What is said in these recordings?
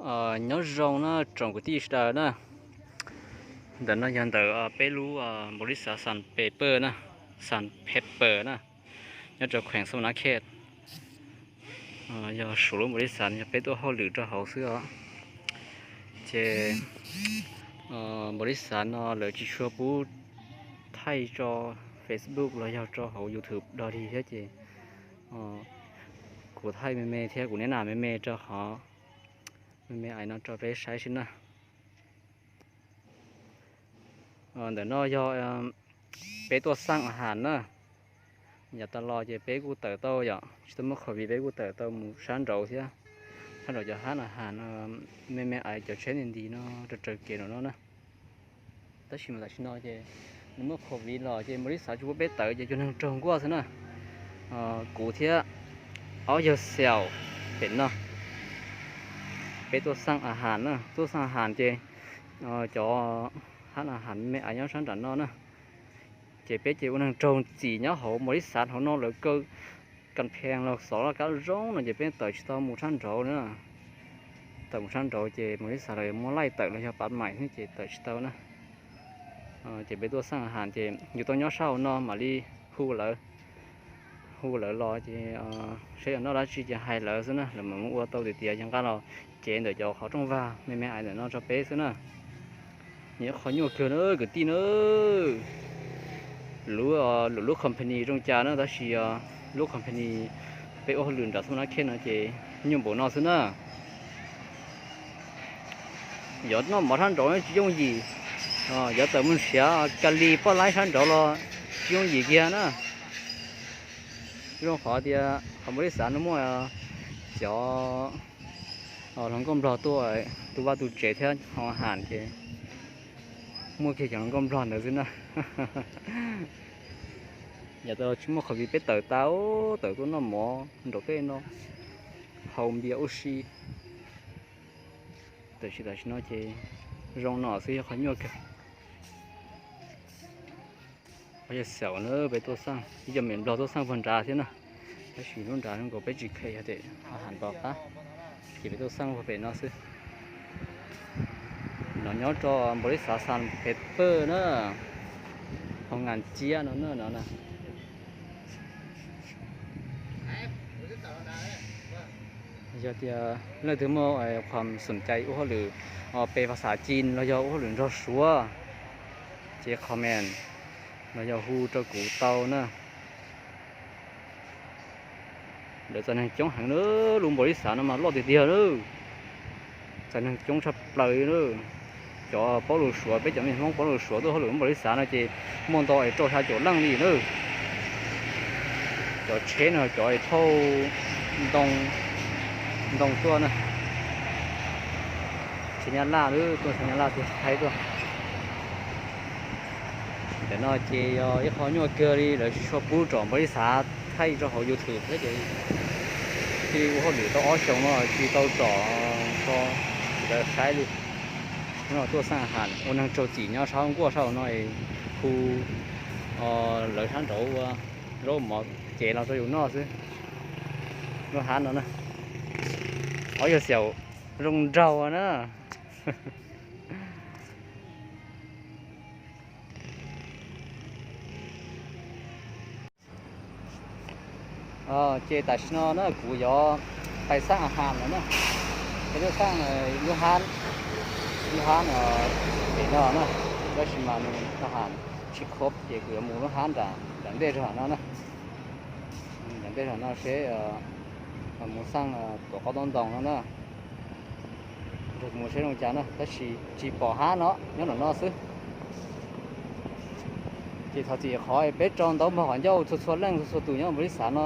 Nyob zoo na tsoom kwv tij sawv daws na. Ntawm no yog ntawm peb lub npaum li xav Sun Pepper na, Sun Pepper na, nyob rau kheem Xoo Nas Khet. Yog suav lub npaum li xav no yog peb tuaj hauj lwm rau hauv xwb os. Ces npaum li xav no lawv tsis tshua pub thaij tso Facebook los yog rau hauv YouTube dog dig thiab ces kuv thaij me me thiab kuv neb nam me me rau qhov me me ais no rau peb saib xwb na. Ntawm no yog peb tuaj xaj a has na. Yav tas los ces peb kuj tawm tau yom, tsis tau muaj covid peb kuj tawm tau mus sab nraud thiab. Sab nraud cov hab a has no, me me ais cov tsheb nti nti no raws raws kev nraum no na. Tab sis mas tam sim no ces nws muaj covid los ces npaum li xav tsis pub peb tawm ces cov neeg raug nkuaj xwb na. Kuv thiab ob yawg xyaum pem no, peb tuaj xaj a has na, tuaj xaj a has ces cov hab a has me me ais nyob sab nram no na. Ces peb ces ua neeg raug txim nyob hauv npaum li xav hauv no lawv kaw kas phees los xov laj kab zoo no ces peb tawm tsis tau mus sab nraud na. Tawm mus sab nraud ces npaum li xav lawv muab laij tawm los yog pav maim xwb ces tawm tsis tau na. Ces peb tuaj xaj a has ces yus tau nyob sab hauv no mam li hu lawv, hu lawv los ces seb yog noj dab tsi ces hais lawv xwb na, lawv mam mus ua tau tiag tias yog nqa los cev ntawm cov qhov rooj vag me me ais ntawm no rau peb xwb na. Nws qhov nyuaj kawg na kwv tij na. Lub, lub company zoo cas na tab sis lub company peb ua hauj lwm nram Xoo Nas Khet no ces nyuaj npaum no xwb na. Yuav noj mov sab nraud tsis yooj yim, yuav tawm mus nrhiav Kali poj laib sab nraud los tsis yooj yim kiag na. Zoo qhov tias qhov npaum li xav no muaj cov hluas nkauj nplog tuaj tu vaj tu tsev thiab ho has ces muaj kiag cov hluas nkauj nplog ntawd xwb na. Yav tas los tsis muaj covid peb tawm tas, tawm tuaj noj mov nraum tej no, haus npias ua si. Tam sim tam sim no ces zoo no xwb yog qhov nyuaj kawg. Yog xyaum na peb tuaj xaj ib co me nplog tuaj xaj puag nrad thiab na, tab sis lub nrad zoo nkaus peb tsis kheev yog tias a has nto qab, ces peb tuaj xaj puag pem no xwb. No nyob rau npaum li xav Sun Pepper na, hauv Nas Ciab no na no na. Yog tias leej twg muaj qhov xoom cai ua hauj lwm pes vas xav cin los yog ua hauj lwm nrog Suav, ces comment los yog hu rau kuv tau na. Lawv txais neeg coob heev na, lub npaum li xav no mas loj tiag tiag na. Txais neeg coob tshaj plaws na. Cov paub lus Suav, peb cov me Hmoob paub lus Suav tuaj hauj lwm lub npaum li xav no ces muaj ntau es rau xya caum leej li na. Cov tsheb no cov es thauj ntoo, ntoo tuaj na. Tsheb Nyab Laj, tuaj tsheb Nyab Laj tuaj tsheb Thaib tuaj. Ntawm no ces yog ib qho nyuaj kawg li, lawv tsis tshua pub tsom npaum li xav thaij rau hauv YouTube thiab ces thiaj li ua hauj lwm tau ob xyoos no tsis tau tsom rau lawv saib li. Hnub no tuaj xaj a has ua neeg raug txim nyob sab nkuaj sab hauv no es hu lawv sab nraud ua zaub mov cev los rau yus noj xwb. Lub hab no na, ob yawg xyaum zoo nraug na. Ces tam sim no na kuv yuav pais xaj a has lawm na. Peb tuaj xaj lub hab, lub hab no pem no na, tab sis mas nws a has tsis khob ces kuv yuav mus lub hab nram ntej zog no na. Nram ntej zog no seb mus xaj tuam qaub taub ntoo no na. Nrog kuv mus seb zoo cas na, tab sis tsis pom hab no, nyob nram no xwb. Ces thov txim qhov peb tso ntaub npog qhov ncauj txhua txhua leej txhua txhua tus nyob npaum li xav no.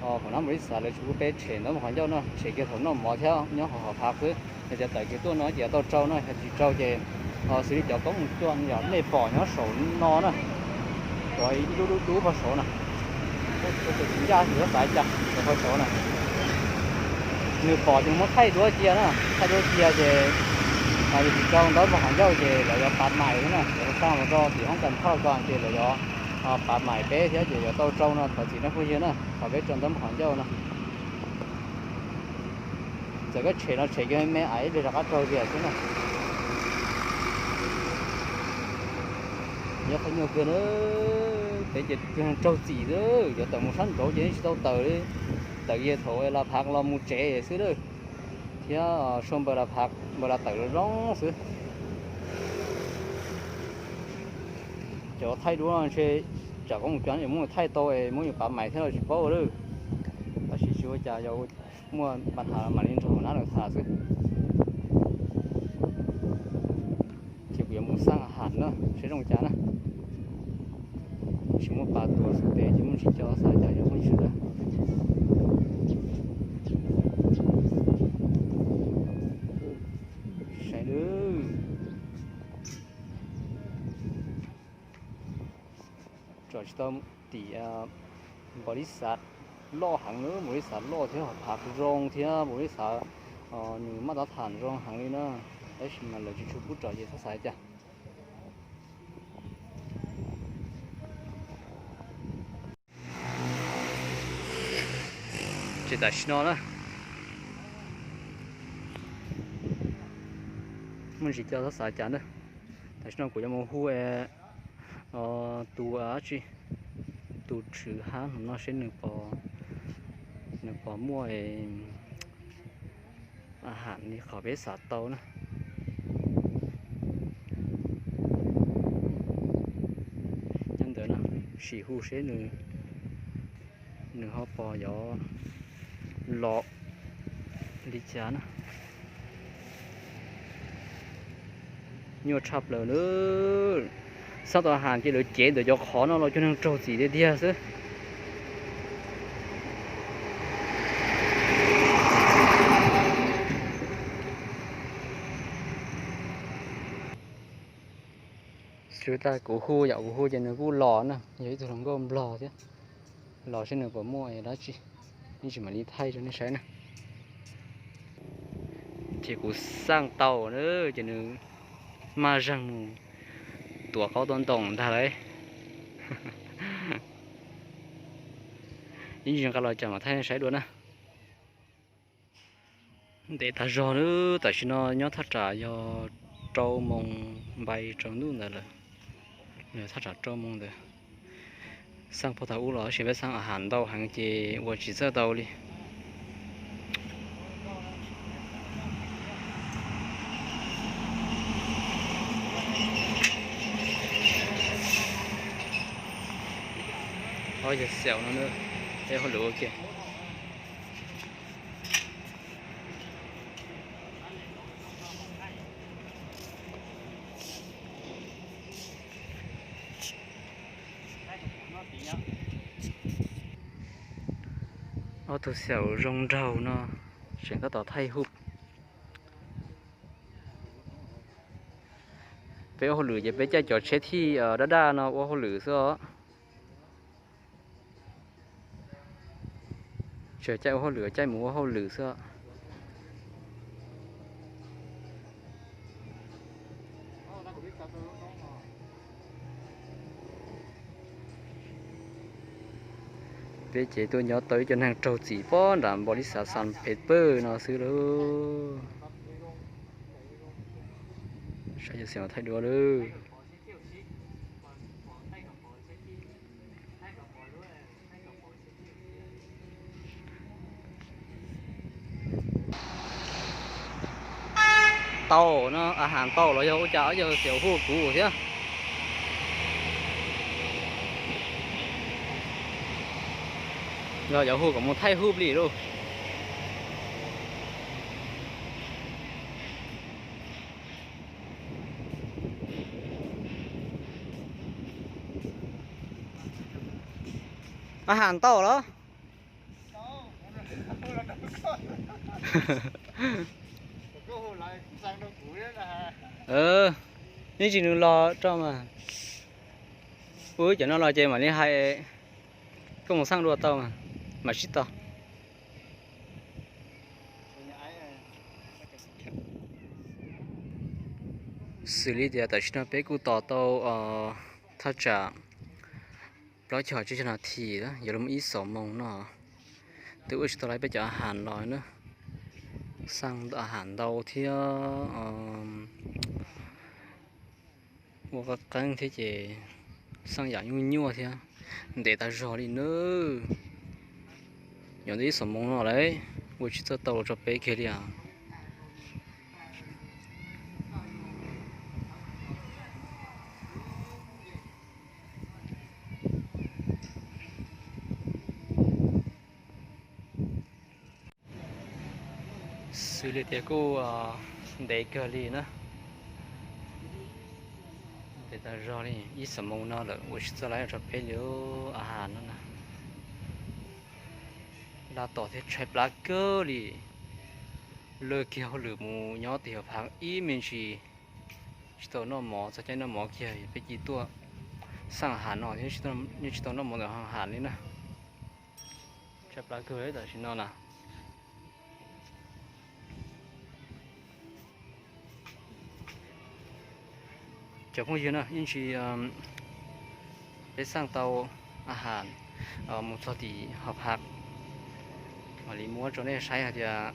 Hauv nab npaum li xav lawv tsis pub peb tshem ntaub npog qhov ncauj no, tshem kiag thaum noj mov thiab nyob hauv hauv phav xwb. Yog tias tawm kiag tuaj no ces yuav tau rau no, yog tsis rau ces xws li cov koob mus cua yog nej pom nyob saum no na, cov ib lub dub dub pog saud na, tsis ncaj tsis txhob xav cas, cov pog saud na. Nws pom ces nws muab thaij duab cia na, thaij duab cia ces yog tsis rau ntaub npog qhov ncauj ces lawv yuav pav mais xwb na, lawv xaj mus rau tim hoob kas thoj ko ces lawv yuav pav mais peb thiab ces yuav tau rau no, thov txim nej phooj ywg na, qhov peb tso ntaub npog qhov ncauj no. Txawm koj tshem no tshem kiag me me ib pliag rov qab raug tiag xwb na. Nyob qhov nyuag kawg na, peb ces raug txim xwb, yuav tawm mus sab nraud ces tsis tau tawm li. Tawm kiag thaum Las Phav los mus tsev xwb lawm, thiab sau npawb Las Phav, npawb Las tawm los zoo xwb. Cov thaij duab no ntshe tsam koj mus cov muab thaij tau es muab yus pav mais thiab los tsis paub lawm. Tab sis tsis ua cas, yog muaj pab hav mam li nrog nab lawm tham xwb. Ces kuv yuav mus xaj a has na, seb zoo cas na. Tsis muaj pas tuav xwb tes ces muaj ntsis cov xav cas yog muaj ntsis lawm. Saib lwm. Tsom tsis tau tim npaum li xav loj heev na, npaum li xav loj thiab hauv phav zoo thiab npaum li xav nws maj tab tham zoo heev li na. Tab sis mas lawv tsis tshua pub tsom ces txhob xav cas. Ces tam sim no na, muaj ntsis cov txhob xav cas na. Tam sim no kuv yuav mus hu tus dab tsi, tus tswv hab no seb nws puas muaj a has li qhov peb xav tau na. Nyob ntawd no, sim hu seb nws ho puas yuav los li cas na. Nyuaj tshaj plaws na. Xab tau has ces lawv cev ntawm cov qhov no los cov neeg raug txim tiag tiag xwb. Xwb tas kuv hu, yam kuv hu ces nws kuj los na, yog ib tug hluas nkauj nplog thiab. Los seb nws puas muaj dab tsi, ib tsam mam li thaij rau nej saib na. Ces kuv xaj tau na, ces nws maj zeeg mus tuav qaub tuav ntoos ntag lauj. Ib ntsis nqa los cas mam thaij nej saib dua na. Ntev tag zog lawm, tam sim no nyob thaj tsam yog rau moos npai rau ntuj ntawd lawm. Thaj tsam rau moos ntawd. Xaj puag thaum ub los tab sis peb xaj a has ntau heev ces ua tsis txawj tau li. Ob yawg xyaum no, peb hauj lwm ua ke. Ob tug xyaum zoo nraug no tseem tab tom thaij hu. Peb ua hauj lwm ces peb caij cov tsheb thij daj daj no ua hauj lwm xwb os. Tsis caij ua hauj lwm, caij mus ua hauj lwm xwb. Peb ces tuaj nyob tau ib co neeg raug txim pob nram npaum li xav San Phev Pawg no xwb lauj. Saib yog xyov thaij dua lawm. Tau no, a has tau los yog ua cas, yog xyaum hu kuv thiab. Yog yuav hu kom mus thaij hu plig lauj. A has tau los? Ib tsam nws los rau mas, ua cov no los ces mam li hais, koj mus xaj dua tau mas, mam sib tau. Xws li tias tam sim no peb kuj tos tau thaj tsam plaub caug tsib caug nas this, yuav luag ib xuab moos no, twb ua tsis tau li peb cov a has los na. Xaj ham ntau thiab ua qeeb qeeb thiab ces xaj yam nyuaj nyuaj thiab, ntev tas zog li nawb. Yuav ntawm ib xuab moos no lawm ua tsis txawj tau los tso peb kiag li os. Xws li tias kuj ntev kawg li na, ntev tas zog li ib xuab moos no lawm ua tsis txawj los tso peb li a has no na. Laj tom thiab tshaib plab kawg li, lawj kiag hauj lwm mus nyob tim hauv phav ib me ntsis, tsis tau noj mov, txog caij noj mov kiag peb cia tuaj xaj ham no thiab, yeej tsis tau noj mov ntawm ham li na. Tshaib plab kawg tam sim no na. Cov phooj ywg na, yeej tsis, peb xaj tau a has mus txog tim hauv phav, mam li muab rau nej saib hais tias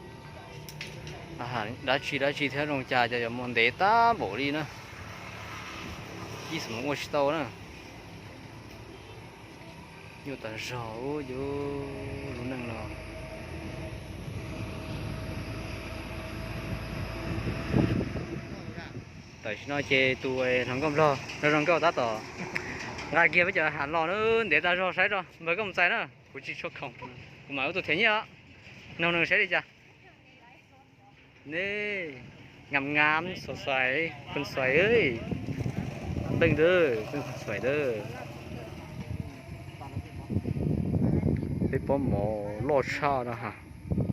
a has dab tsi dab tsi thiab zoo cas ces yuav mus ntev tab npaum li na. Ib xuab moos ua tsis tau na. Nyuaj tas zog yus lub neej no. Tam sim no ces tus hluas nkauj nplog zoo zoo nkauj tab tom nqa kiag peb cov ham los na, ntev tas zog saib tso, npawg koj mus txais na, kuv tsis tshua khoom, kuv mam ua tus thiab nyiaj os. Noog nws saib li cas. Ne, ngam ngam xuav xuais, pheej xuais, npeej ntawd, pheej xuais ntawd. Peb pob mov loj tshaj no ha,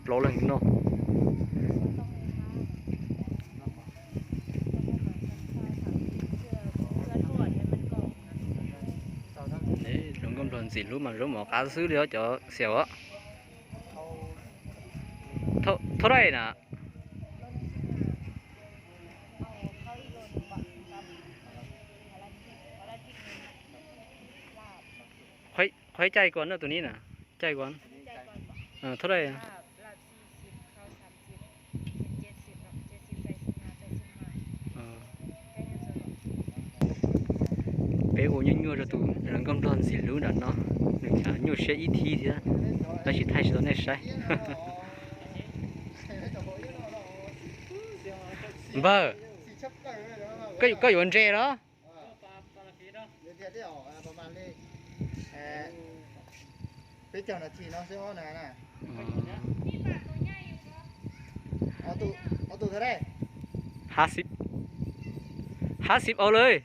plaub leeg noj. Zoo nkauj nplog ntxim hlub mas zaub mov qab xwb li os cov xiam os. Thauj dai na. Qhov caij kua na tus nib na, caij kua. Thauj dai. Peb ua nyuaj nyuaj rau tus hluas nkauj nplog ntxim hlub nram no, nws nyuaj siab ib thib thiab, tab sis thaij tsis tau nej saib. Npawg, koj yuav nres los? Hab xib, hab xib au lawm.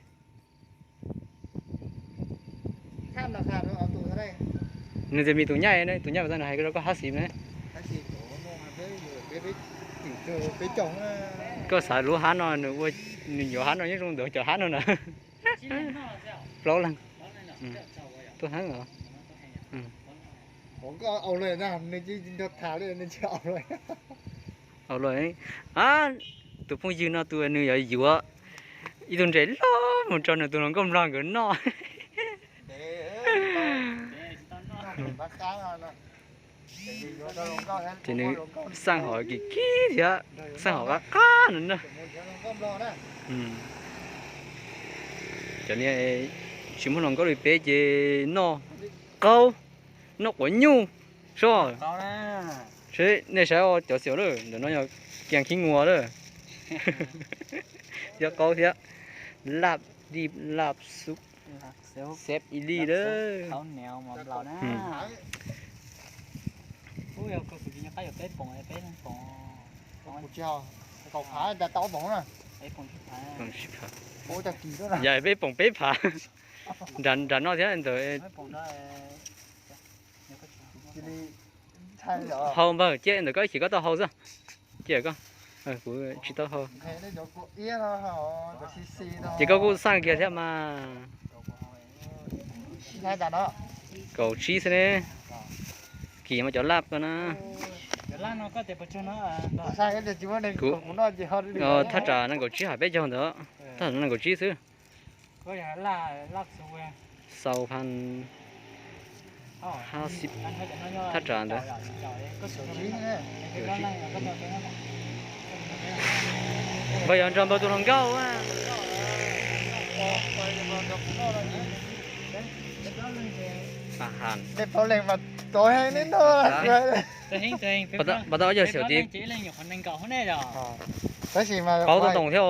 Nws tias me tus nyaij, tus nyaij mas tau nws hais rau koj hab xib ne. Koj xav lub hab no, nws yuav hab no nyob zoo ntawd cov hab no na. Plaub leeg. Tuaj heeb os. Au lawm, tus phooj ywg no tus nws yuav yuav ib tug nres loj mus rau nws tus hluas nkauj nplog nkawd noj. Ces nws xaj hov kim kib thiab, xaj hov qab qab no na. Cov niag tsis muaj hluas nkauj li peb ces noj qaub, noj quav nyuj, seb nej saib cov xiaum lawm ntawm no yog kiag khib nguas lawm. Thiab qaub thiab, laj dib laj xub, xeb ib li lawm. Yog peb poom peb phav. Nram no thiab ntawd. Hau npawg, cia ntawm koj ib chim koj tau hau xwb. Cia koj, kuv tsis tau hau. Ces koj kuj xaj kiag thiab mas. Kaum tsib xwb ne. Kim mas cov laj koj na. Kuv thaj tsam nees nkaum tsib hais peb caug ntawd, thaj tsam nees nkaum tsib xwb. Xau phan hab xib, thaj tsam ntawd. Npawg yuav nrog npawg tus hluas nkauj. Plaub leeg mas txaus heev li no. Pas tau ob yawg xyaum tias qaub tau ntoo thiab,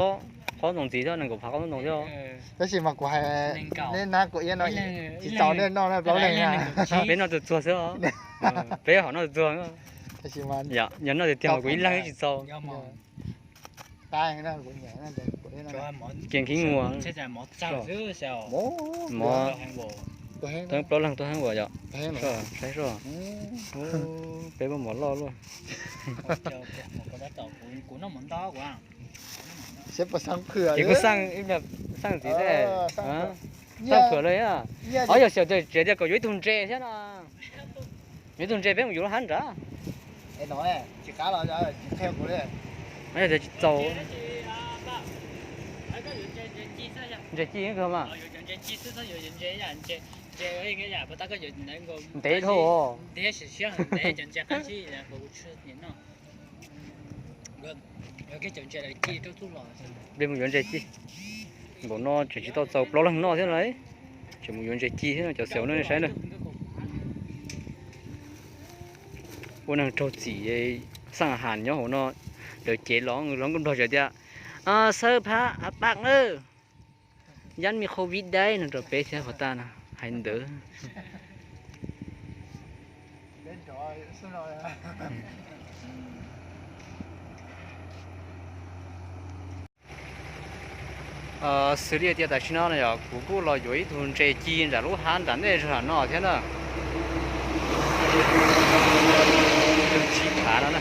qaub ntoo ntxiv thiab, nees nkaum phav qaub ntoo ntxiv thiab. Tab sis mas kuv hais neb nab kuv iab no tsis txaus nej noj plaub leeg na. Peb noj txuag txuag xwb. Peb hom noj txuag txuag. Yog noj tiag tiag mas kuv ib leeg tsis txaus. Kev khib muag. Mov plaub leeg tuaj heev as yom. Saib soj. Peb muaj mov loj luaj. Ces kuv xaj, xaj ntxiv thiab. Xaj phwm lawm. Ob yawg xyaum tias tsev tias kom yuav ib tug ntses thiab no. Yuav ib tug ntses peb mus yuav lub hab nrad. Yog tias tsis txaus. Ntses ci kawg mas. Ntev dhau. Peb mus yuav ntses ci. Npaum no tseem tsis tau txaus plaub leeg noj thiab lauj. Tseem mus yuav ntses ci thiab no, cov xyaum no nej saib na. Ua neeg raug txim, xaj has nyob hauv no, lawv cev los hlob nkauj nplog tseem tias, xawb phab a paj na, yab me qhov viv dai no rau peb thiab puas tag no, hais ntawd. Xws li tias tam sim no no yog kuv kuj los yuav ib tug ntses ci nram lub hab nram ntej zog no thiab na. Ib tug tsib phav no na.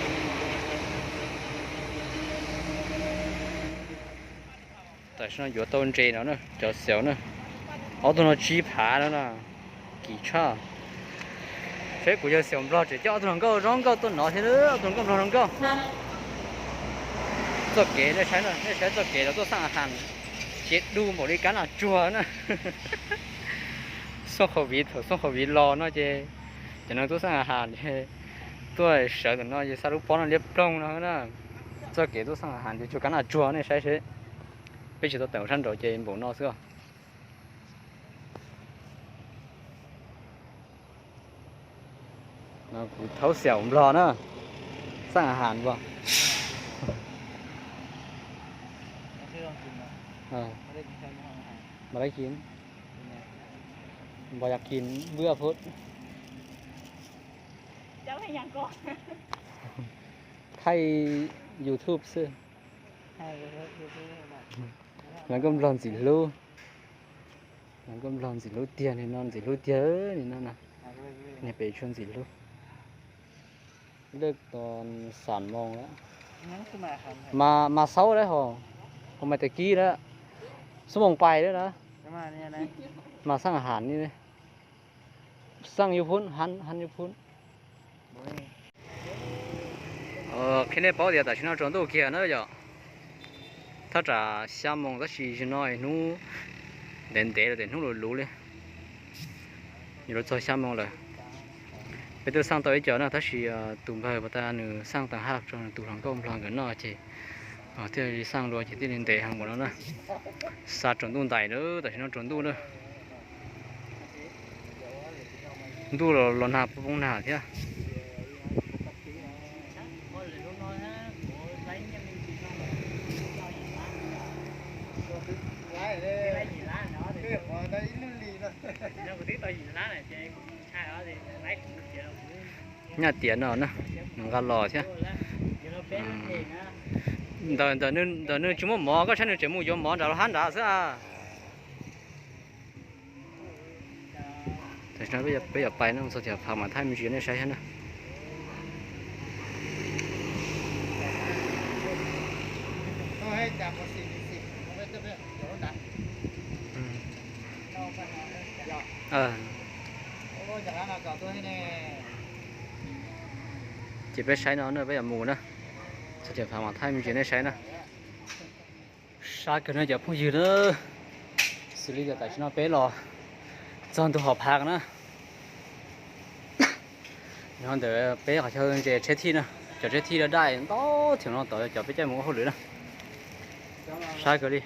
Tam sim no yuav tau ntses no na cov xyaum na. Ob tug no tsib phav no na. Kim tshaj. Seb kuv yawg xyaum nplog tseem coj ob tug hluas nkauj zoo nkauj tuaj no thiab, ob tug hluas nkauj nplog zoo nkauj. Txoj kev nej saib na, nej saib txoj kev los tuaj xaj has, ces du npaum li kab nas tsuag na. Xooj qhov viv, thaum xooj qhov viv los no ces cov neeg tuaj xaj has ces tuaj sawv ntawm no ces xa lub pob no liab ploog no na. Txoj kev tuaj xaj has ces tsuag kab nas tsuag nej saib seb. Peb tsis tau tawm sab nraud ces npaum no xwb os. Kuv thaub xyaum nplog na, xaj has npog. Npog yog kis vwj phub. Thaij YouTube xwb. Lawv nkauj nplog ntxim hlub. Lawv nkauj nplog ntxim hlub tiag, nim no ntxim hlub tiag, nim no na. Niag pem tshuav ntxim hlub. Lej tos xam moos lawm. Mas, mas xaub lawm hos, hos mas tas kib lawm, xuab moos pais lawm na. Mas xaj has ni, xaj yuv phub, hab yuv phub. Qhia nej paub tias tam sim no tsaus ntuj kiag na yom. Thaj tsam xya moos tab sis zaum no hnub ntev ntev lawm, hnub luv luv li. Yuav luag txog xya moos lawm. Peb twb xaj tau ib co na tab sis tus npawg puas tas nws xaj tag haj rau nws tus hluas nkauj nplog nkawd noj ces thiaj li xaj dua ces thiaj li ntev heev npaum no na. Xa tsaus ntuj ntais lawm, tam sim no tsaus ntuj lawm. Ntuj los nag poob nag thiab. Nyaj tias no na, nws nqa los thiab. Ntawm, ntawm nws tsis muaj mov, koj saib nws tseem mus yuav mov nram lub hab nrad xwb a. Tam sim no peb yuav pais no, txog tias phav mam thaij me ntsis nej saib thiab na. Ces peb saib no na, peb yuav mus na. Txog tias phav mam thaij me ntsis nej saib na. Sab kawg no cov phooj ywg na, xws li tias tam sim no peb los txog ntu hom phav na. Nyob ntawm peb qhov chaw ntses tsheb thij na, cov tsheb thij daj daj ntau thiab no tod cov peb caij mus ua hauj lwm na. Sab kawg li.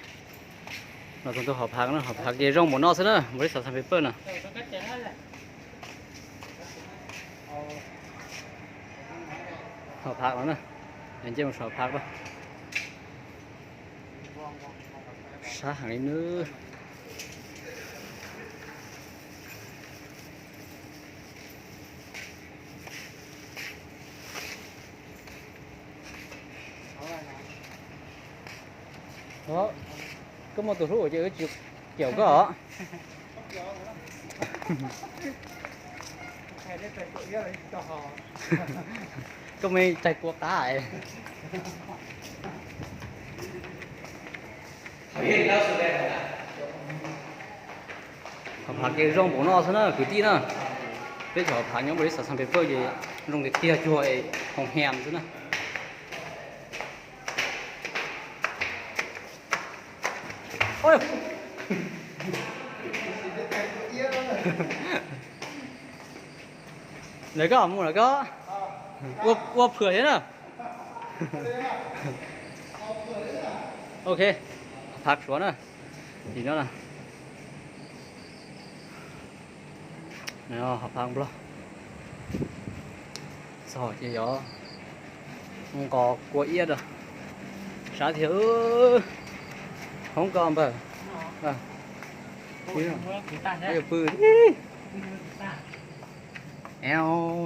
Los txog ntua hov phav na, hov phav ces zoo npaum no xwb na, npaum li xav xav pes pawj na. Hov phav no na, nce mus hov phav na. Sab heev li nawb. Koj muaj tus hlub ces wb tsis caum koj os. Koj me tsaig kua qab. Hov phav ces zoo npaum no xwb na kwv tij na. Peb cov hov phav nyob npaum li xav xav pes pawj ces zoo tiag tiag cuag es hoos hiam xwb na. Lawv koj mus lawv koj ua phwm thiab na. Ok, hov phav suav na. Tim no na. Hov phav nplog. Txog ces yog nqos kua iab rau sab thiab. Hoob koj npawg. Pw.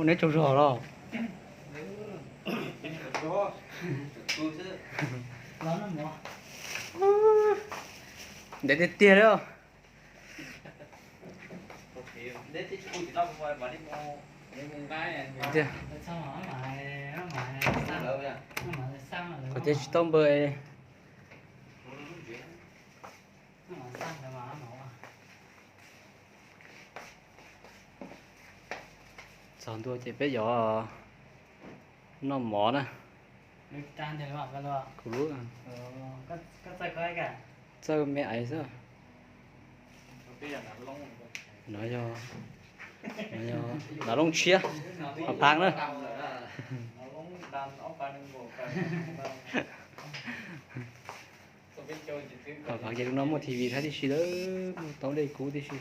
Neb tsaug zog los? Ntev tiag tiag li. Qhov tias tsis tau npawg. Txog ntua ces peb yuav noj mov na. Kuv lub txawj me aiv xwb. No yog, no yog dav looj tshiab, hov phav na. Hov phav ces lub no muaj T V saib tib si lawm, muaj taub dej kub tib si,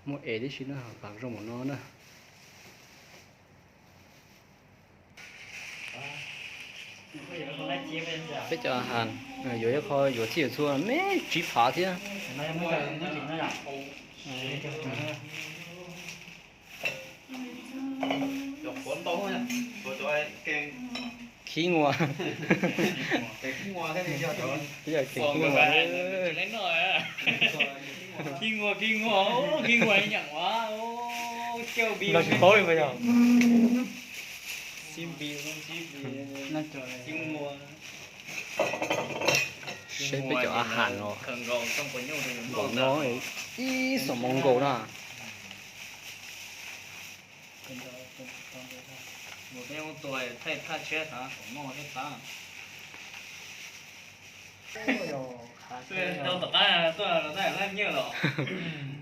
muaj ev tib si na, hov phav zoo npaum no na. Peb cov has yuav ib qho yuav txhij yuav txhua me tsiv phav thiab. Khib nua. Yog kev khib nua. Khib nua, khib nua, khib nua nyeem ua. Los tsis paub li mas yog. Seb peb cov a has no, npaum no ib xuab moos nkaus na.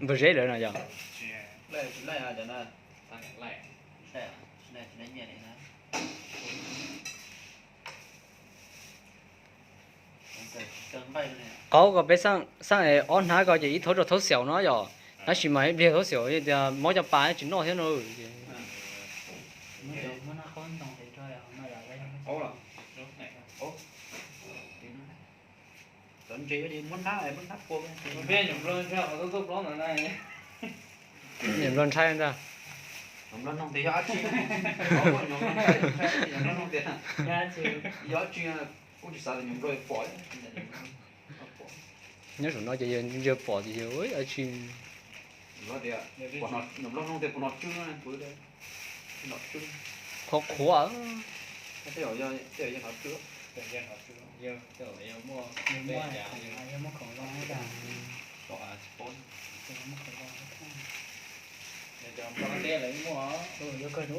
Npawg Zeb lawv no yog. Qauv ko peb xaj ob hnab ko ces ib thaub rau thaub xyaum no yog, tab sis mas ib pliag thaub xyaum tias mob cov pas tsis noj thiab no. Nyuam nplog ntshai ntag. Nyob saum no ces yog ntsia pom ces yog dab tsi. Qhuav qhuav.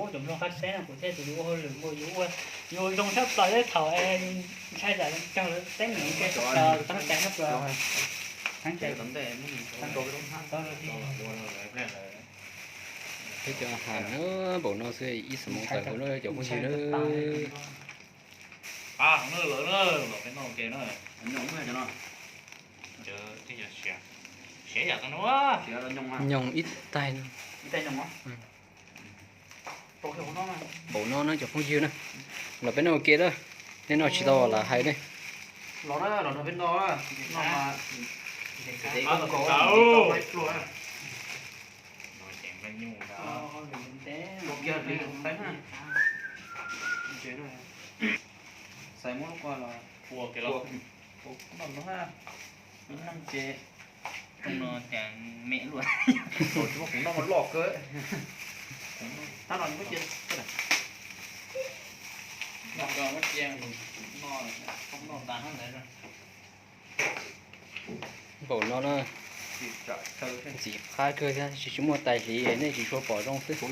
Cov nplog qab teb no kuv thiaj tus yuav ua hauj lwm nkaus, yuav ua, yuav ua zoo tshaj plaws thiab thaum ntshai tsam cog teeb meem ua txhaum cai tshaj plaws. Peb cov has na, npaum no xwb ib xuab moos tawm kuv na cov phooj ywg na. Qab heev na lawm na, los peb noj ua ke na. Nyoos na cov no. Siav yam tau no. Nyoos ib tais. Npaum no na cov phooj ywg na, los peb noj ua ke na, nej noj tsis tau lam hais ne. Los na, los nrog peb noj. Xav muab lub ko los ua ke los noj no, ib leeg ces rooj no cas me luaj. Tsis muab kuv noj mas loj kawg. Tab no muab cia, noj muab cia, noj tas ntawd. Npaum no na, ntxim qab kawg thiab, tsis tsis muaj tais hliv nej tsis tshua pom zoo xwb.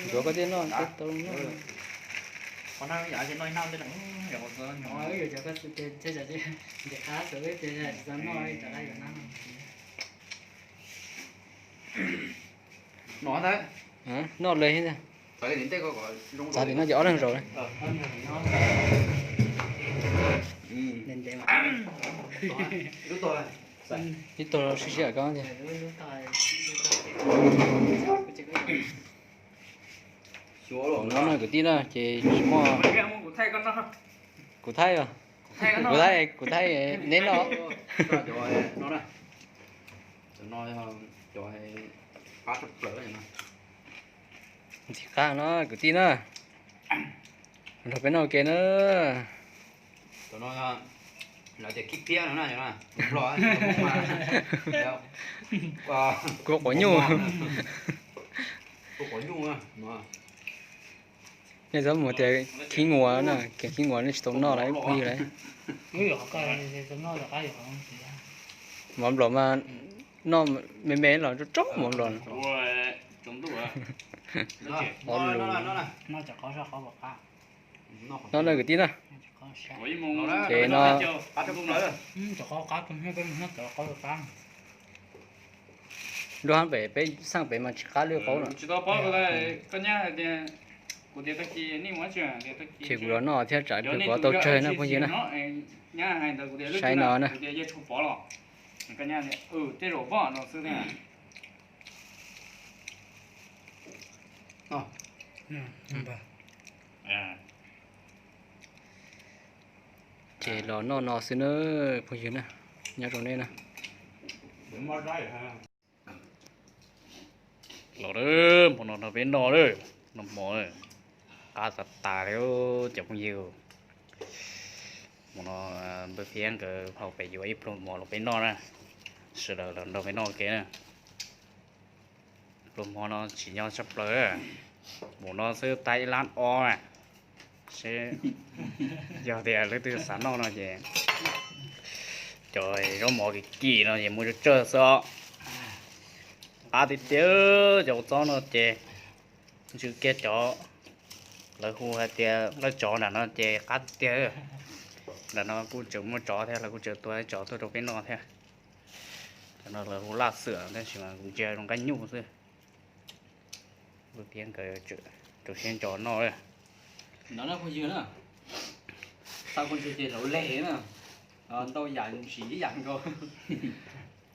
Ntxuav koj thiaj noj tau. Noj li, txav li no ces ob leeg zaum. Ib tug sib sib ko. No na kwv tij na, ces tsis muaj, kuv thaij os, kuv thaij, kuv thaij neb noj. Ntxim qab no kwv tij na, nrog peb noj ua ke na. Lawv tias khib phiab no na, Nplog, kua quav nyuj. Nej txhob mus tias khib nguas na, kev khib nguas nej tsis tau noj lawm phooj ywg lawm. Mov nplom mas noj me me los tsob tsob mov nplom. Qos lus. No na kwv tij na. Ces no, lub hab pem peb xaj pem mas tsis qab lwj qaub no. Ces kuv los noj thiab tsam kuv tau tsawg na phooj ywg na. Saib no na. Ces los noj no xwb na phooj ywg na, nyob zoo nej na. Los, hmo no nrog peb noj, noj hmo, qab tas tas li cov phooj ywg. Hmo no Npawg Phiab nkawd hauv pem yuav ib pluag hmo los peb noj na, sawv daws los nrog peb noj ua ke na. Pluag hmo no tsim nyog tshaj plaws, hmo no xwb tag ib lab ob na. Seb yog tias leej twg xav noj no ces cov zaub mov kim kim no ces muaj tsawg tsawg xwb os. Qab tiag tiag, cov kua txob no ces ntsw kiag cov lawv hu hais tias laj tsov nram no ces qab tiag tiag. Nram no kuj tseem muaj tsov thiab, lawv kuj tseem tua tsov tuaj rau peb noj thiab. Cov no lawv hu laj xwm tab sis mas kuv ntsia zoo nqaij nyuj xwb. Npawg Phiab nkawd rau siab ntso noj. No na phooj ywg na, xa phooj ywg ces hlauv leg na, ntau yam ntsim ib yam nkaus.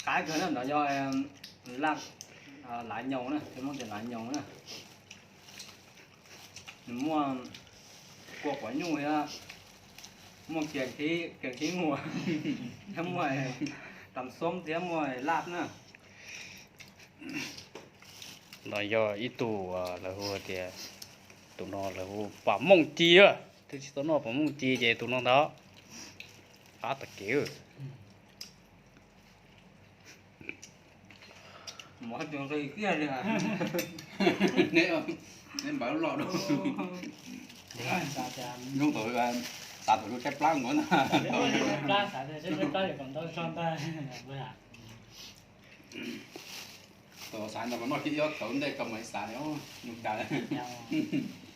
Qab kawg na, no yog laj, lav nyoos na, peb Hmoob tias lav nyoos na. Nws muaj kua quav nyuj thiab, muaj kiav khib nguas, thiab muaj tam xoob thiab muaj laj na. No yog ib tug lawv hu tias, tus no lawv hu pas mooj ci, twb tsis tau noj pas mooj ci ces tus no ntag. Qab tag kev. Neb npawv loj dua, zoo thaum xav thaum lub tshaib plab nkaus na. Thaum xav ntawd mas noj kiag ib ob tauv ntej koj mam xav, zoo cas.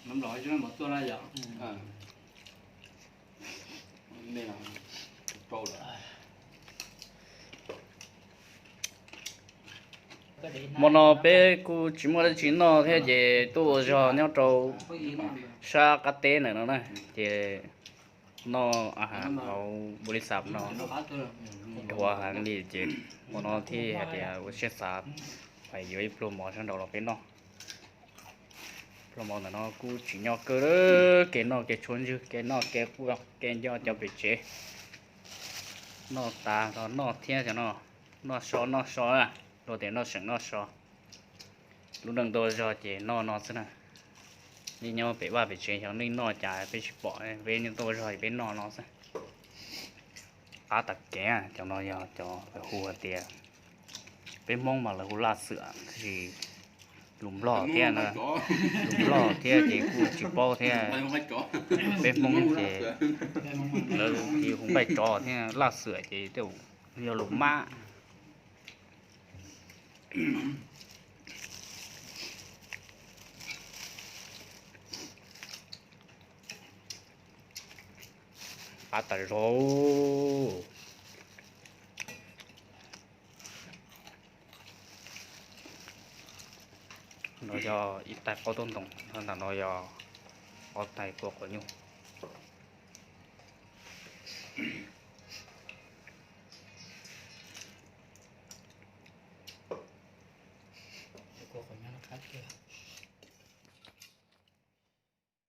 Mov nplom tsis muaj mov tuaj na yom. Nej rau lawm. Hmo no peb kuj tsis muaj dab tsi noj thiab ces tuaj ua zog nyob rau sab qab teb ntawm no na, ces noj a has hauv npau li xav no dhuav heev li ces hmo no thiaj hais tias ua siab xav pais yuav ib pluag mov sab nraud los peb noj. Pluag mov ntawm no kuj tsim nyog kawg, kev noj kev tshuav ntswg, kev noj kev quaj kev nco cov pem tsev. Noj tas los noj thiab cov no, noj so noj so, luag tias noj seem noj so. Lub neej tuaj zog ces noj no xwb na. Nej nyob pem vaj pem tsev xyov nej noj cas peb tsis pom, peb nyob tuaj zog peb noj no xwb. Qab tas kev, cov no yog cov lawv hu hais tias, peb Hmoob mas lawv hu laj xwm, tab sis lus Nplog thiab na, lus Nplog thiab ces kuj tsis paub thiab. Peb Hmoob ces lawv hu nqaij tsov thiab, laj xwm ces tej yog lus mab. Qab tas zog. No yog ib tais qaub tub ntoo, ntawm no yog ob tais kua qhov nyuj. Kua qhov nyuj no qab tiag.